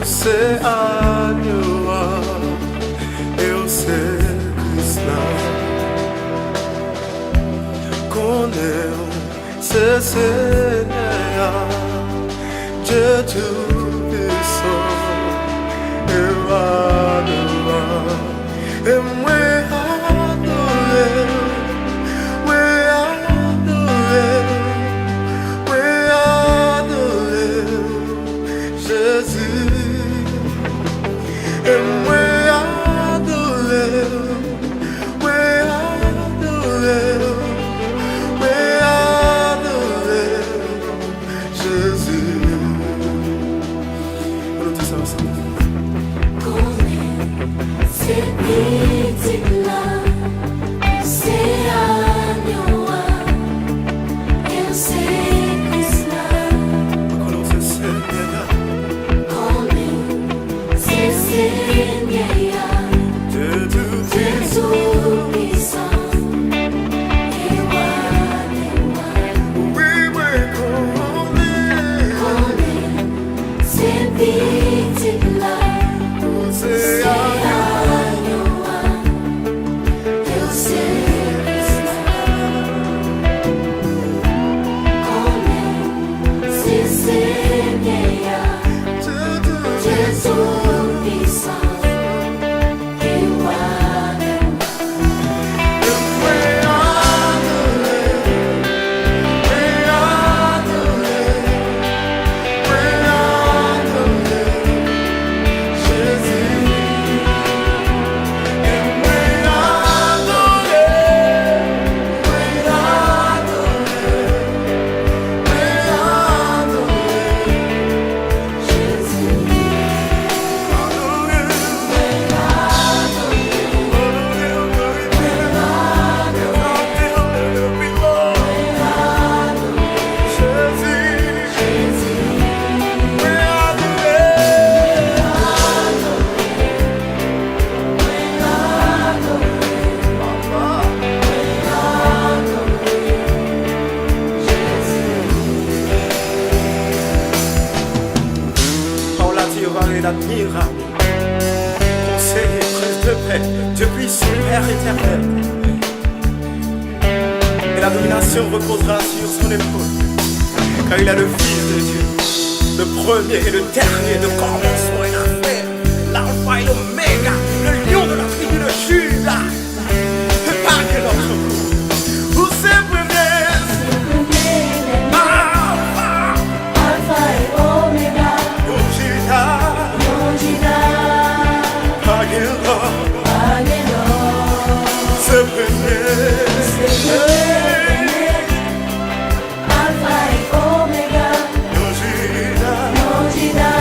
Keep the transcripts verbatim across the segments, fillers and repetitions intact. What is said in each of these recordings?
Se Agno a, e w se Kris la. Konnen w se Senyè a, Dye Toupisan, e w Agno a. E mwen adore w, mwen adore w, mwen adore w, Jezi. E mwen adore w, mwen adore w, mwen adore w, Jezi. Ann nou di sa ansanm. Konnen se pitit la, se Agno a, e se Kris la. Konnen se Senyè la. Konnen se Senyè a, Dye Toupisan, e Wa dè wa. Wi, mwen konnen. Konnen se pitit la, se Agno a, e se Kris la. Konnen se Senyè a, Dye Toupisan, e Wa dè wa. Pawòl la di, Wa rèy admirab, konseye, prens de pè, Dye pwisan, Pè etènèl. Et la domination reposera sur son épaule, car il est le Fils de Dieu, le premier et le dernier, le commencement et la fin, l'alpha et l'oméga, le lion de la tribu de Juda. E pa gen lòt sekou. Ou se premye. Alfa. Alfa e Omega. Yon Jida. Yon Jida. Pa gen lòt. Pa gen lòt. Se premye. Se premye. Alfa e Omega. Yon Jida. Yon Jida.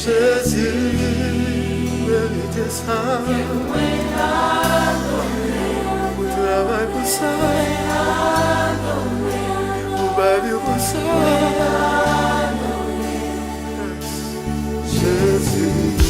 Jezi merite sa. Ou travay pou sa. Ou ba vi pou sa. Jezi.